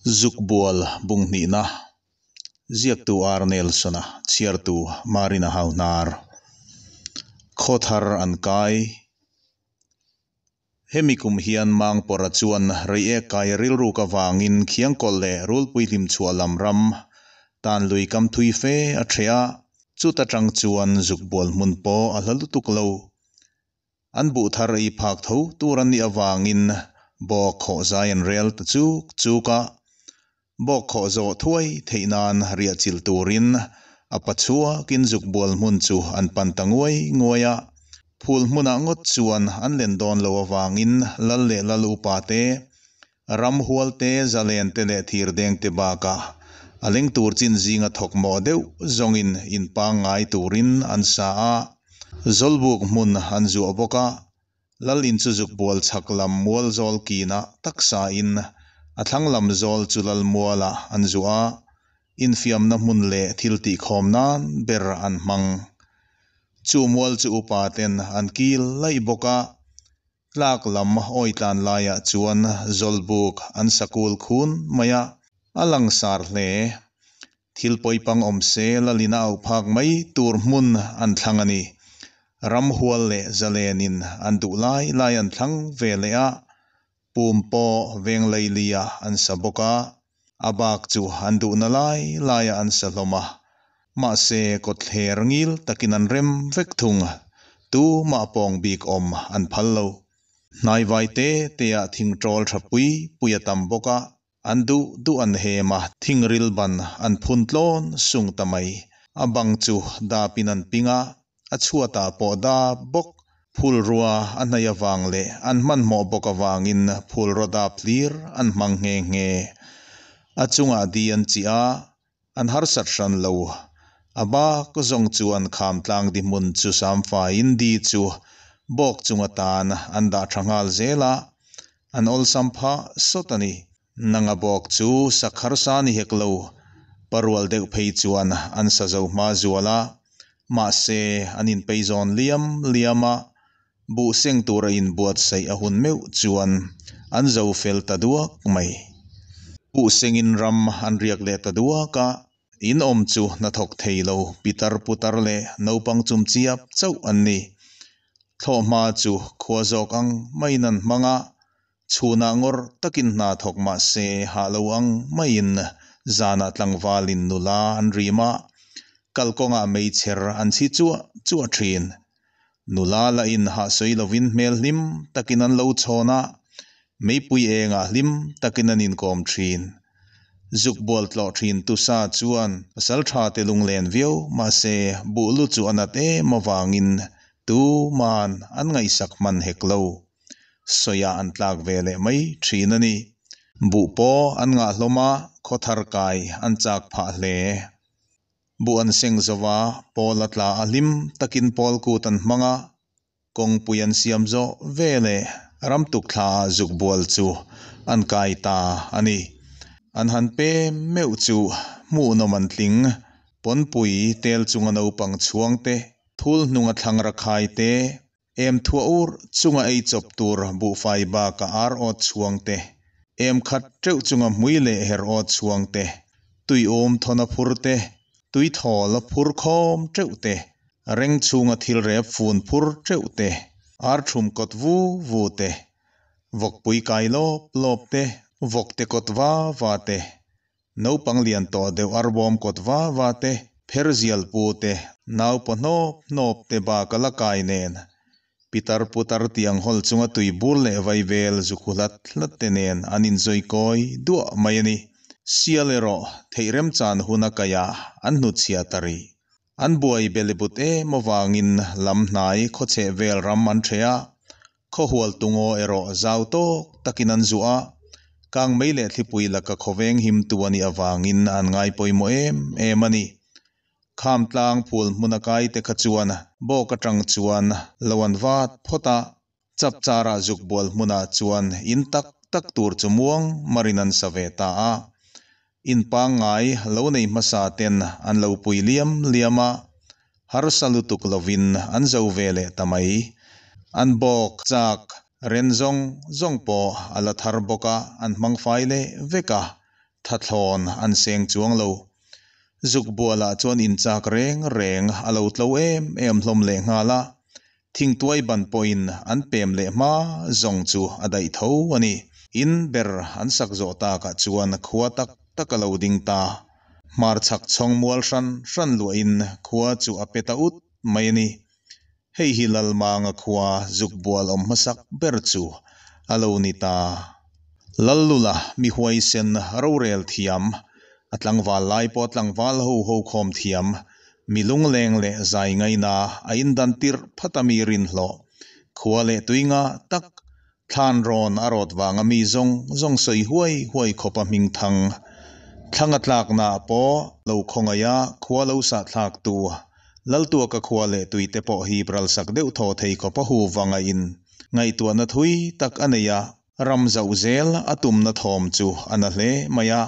Zukbual bung hnihna, Ziaktu R. Nelson-a, chhiartu Marina Hauhnar. Khawthar an kai. Hemi kum hian Mangpawrha chuan Reiek kai rilruk avangin Khiangkawlh leh Rulpui hlimchhuah lam ram tan lui kam thui fe a ṭheh a, chuta ṭang chuan Zukbual hmun pawh a hla lutuk lo. An buh thar ei phak tho tur an nih avangin bawk khawh zai an rel ta chuk chuk a, bawk khawh zawh thuai theih nan riah chilh turin a pachhuakin zukbual hmun chu an pan ta nguai nguai a. Phul hmunah ngawt chuan an len dawn lo avangin lal leh lal upa te, ramhual te, zalen te leh thirdeng te bakah a leng tur chin zinga thawk mawh deuh zawngin in pangngai turin an sa a. Zawlbuk hmun an zuah bawk a, Lal in chu zukbual chhak lam mual zawl kinah taksa in a thlang lam zawl chu lal mualah an zuah a, infiamna hmun leh thil tihkhawm nan ber an hmang. Chu mual chu upa ten an kil laih bawk a, tlak lam awitlan laiah chuan zawlbuk an sa kul khun mai a, a langsar hle. Thil pawipang awm se lalin a auh phak mai tur hmun an thlang a ni. Ramhual leh zalenin an duh lai lai an thlang ve leh a, pum pawh veng leili-ah an sa bawk a, a bak chu an duhna lai laiah an sa hlawm a. Mahse, kawtthler ngil takin an rem vek thung, tumah pawng bik awm an phal lo. Hnaivai te teah thingṭawl tha pui pui a tam bawk a, An duh duh an hem a, thingril ban an phun tlawn sung ta mai. A bang chu dapin an ping a, a chhuatah pawh dap bawk. Phulrua a hnaih avang leh an hmanhmawh bawk avangin phulraw dap hlir an hmang nghe nghe. A chungah di an chih a, an harsat hran lo. A bak zawng chu an kham tlang di hmun chu samfaiin di chu bawk chung atan an dah tha nghal zel a, an awlsam phah sawt a ni. Nanga bawk chu sak harsa ni hek lo, parual deuh phei chuan an sa zo hma zual a, mahse an inpeizawn liam liam a, Buh seng tura inbuatsaih a hun meuh chuan an zo fel ta duak mai. Buh sengin ram an riak leh ta duak a, in awm chu hnathawk thei lo pitar putar leh naupang chum chiap chauh an ni. Thlawhhma chu khua zawk ang maiin an hmang a, chhunah ngawr takin hna thawk mah se hah lo ang maiin zanah tlangvalin nula an rim a, kalkawngah meichher an chhi chuah chuah thin. Nula la in hah sawi lovin hmel hlim takin an lo chhawn a, meipui engah hlim takin an inkawm thin. Zuk bual tlawh thin tusa chuan pasal tha te lunglen viau mahse buh lu chu a nat em avangin tuman an ngaihsak hman hek lo. Sawiah an tlak ve leh mai thin a ni. Buh pawh an ngah hlawm a, khawthar kai an chak phah hle. Buh an seng zo a, pawl a tla a hlim takin pawl kut an hmang a, kawngpui an siam zawh ve leh ram tuk thla ah zuk bual chu an kai ta a ni. An han pem meuh chu hmuhnawm an tling, pawnpui tel chunga naupang chhuang te, thul hnunga thlang rakhai te, Em thuah ur chunga ei chawp tur buhfai bakah ar awt chhuang te, em khat teuh chunga hmui leh her awt chhuang te, tui awm thawn a phur te, tui thawl a phur khawm teuh te, reng chhunga thil rep fun phur teuh te, ar thum kawt vu vu te, vawkpui kai lawp lawp te, vawkte kawt va va te, Naupang lian tawh deuh arbawm kawt va va te, pher zial pu te, nau paw hnawp hnawp te bak a la kai nen, pitar putar tiang hawl chunga tui bur leh vai vel zu khu hlat hlat te nen an inzui kawi duah mai a ni. Sial erawh theih remchan hun a kaih ah an hnutchhiah ta rih. An buai belibut em avangin lam hnai khawchheh vel ram an ṭheh a, Khawhual tungaw erawh zau tawk takin an zuah a, kangmei leh thlipui laka khawveng himtu a nih avangin an ngai pawimawh em em a ni. Khamtlang phul hmuna kaite kha chuan bawk atang chuan lo an vat phawt a, chapchara zukbual hmunah chuan in tak tak tur chu muang marin an sa ve ta a. In pangngai lo nei hmasa ten an lo pui liam liam a, harsa lutuk lovin an zo ve leh ta mai. An bawk chak ren zawng zawng pawh a la thar bawk a, an hmang fai leh vek a. Tha thlawn an seng chuang lo. Zuk bualah chuan in chak reng reng a lo tlo em em hlawm lehnghal a, thingtuai ban pawhin an pem leh hma zawng chu a daih tho a ni. In ber an sak zawh takah chuan khua tak tak a lo ding ta. Hmarchhak chhawng mual hran hran luahin khua chu a pe ta ut mai a ni. Hei hi Lalmanga khua Zukbual awm hmasak ber chu a lo ni ta. Lallula mi huaisen rorel thiam, a tlangval lai pawh tlangval ho ho khawm thiam, mi lungleng leh zai ngaina a indan tirh phat a mi rinhlawh, khua leh tui ngah tak, thlan rawn a rawt vanga mi zawng zawng sawi huai huai khawp a hming thang. Thlang a tlakna ah pawh lo khawngaih a khua lo sah thlak tu Laltuaka khua leh tui te pawh hip ral sak deuh thaw thei khawp a hu vanga in ngaihtuahna thui tak a nei a, ram zauh zel a tumna thawm chu a na hle mai a,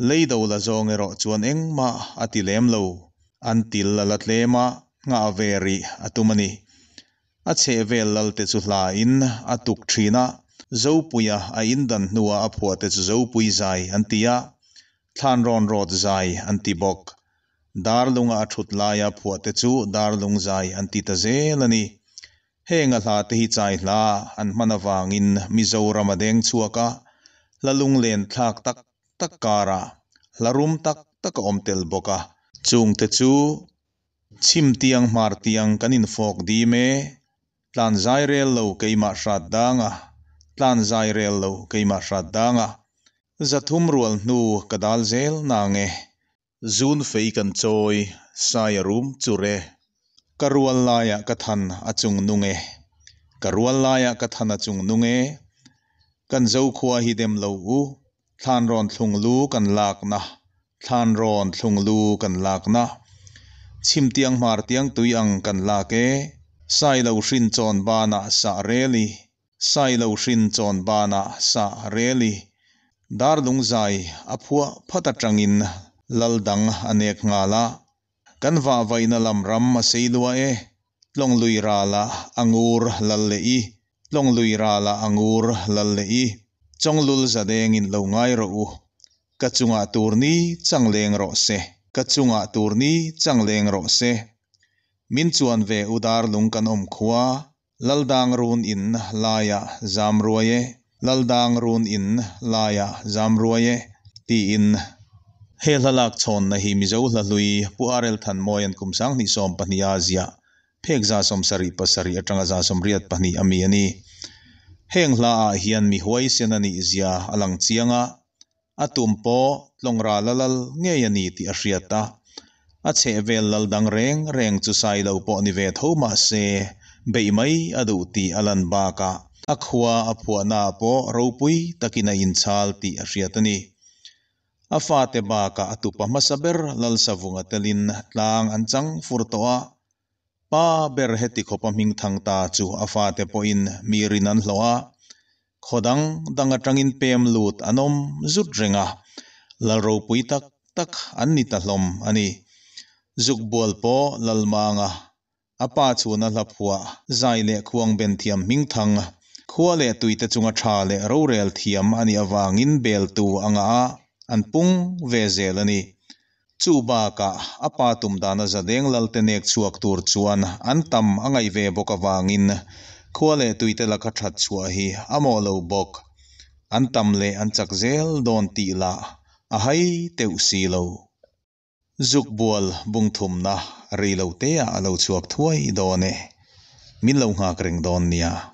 lei do la zawng erawh chuan engmah a ti lem lo, an til a la tlem a, nghah ve rih a tum a ni. A chhehvel lal te chu hla in a tuk thin a, Zopuia a in dan hnua a phuah te chu Zopui zai an ti a, Thlanrawn rawt zai an ti bawk. Darlunga a thut laia phuah te chu Darlung zai an ti ta zel a ni. Heng a hla te hi chai hla an hman avangin Mizoram a deng chhuak a, hla lunglen thlak tak tak karah hla rum tak tak a awm tel bawk a. Chungte chu Chhim tiang hmar tiang kan infawk dim e, tlan zai rel lo keimah hrat danga, tlan zai rel lo keimah hrat danga, 300 rual hnu ka dal zel nang e. Zun fei kan chawi sai a rum chur e, ka rual laiah ka than a chung nung e, ka rual laiah ka than a chung nung e, kan Zokhua hi dem lo u, Thlanrawn thlung lu kan lakna, Thlanrawn thlung lu kan lakna, Chhimtiang hmartiang tui ang kan lak e, Sailo hrin chawn banah sah rel i, Sailo hrin chawn banah sah rel i, Darlung zai a phuah phat atangin lal dang a nek nghal a, Kan vahvaihna lam ram a sei lua e, Tlawng lui ralah a ngur lal leh i, Tlawng lui ralah a ngur lal leh i, Chawnglul zadengin lo ngai rawh u, Ka chungah tur ni chang leng rawh se, Ka chungah tur ni chang leng rawh se. Min chuan ve u darlung kan awm khua, Laldang run in laiah zam ruai e, Laldang run in laiah zam ruai e, tiin. He hla lak chhawnna hi Mizo hla hlui Pu RL Thanmawia'n kum 2012 a ziah phek 77 atanga 82 a mi a ni. Heng hla ah hian mi huaisen a nih zia a lang chiang a, A tum pawh tlawng ral a lal ngei a ni tih a hriat a, a chhehvel lal dang reng reng chu sai lo pawh ni ve tho mah se beih mai a duh tih a lan bakah a khua a phuahnaah pawh ropui takin a inchhal tih a hriat a ni. A fate bakah a tupa hmasa ber Lalsavunga telin tlang an chang fur tawh a, Pa ber heti khawpa hming thang ta chu a fate pawhin mi rin an hlawh a, khaw dang dang atangin pem lut an awm zut reng a, lal ropui tak tak an ni ta hlawm a ni. Zukbual pawh Lalmanga, a pa chhuna hla phuah, zai leh khuang ben thiam hming thang, khua leh tuite chunga tha leh rorel thiam a nih avangin beltu a ngah a, an pung ve zel a ni. Chu bakah a pa tum dana zadeng lalte nek chhuak tur chuan an tam a ngaih ve bawk avangin khua leh tuite laka that chhuah hi a mawh lo bawk. An tam leh an chak zel dawn tih lah a hai teuh si lo. Zukbual bung thumna rei lo teah a lo chhuak thuai dawn e. Min lo nghak reng dawn nia.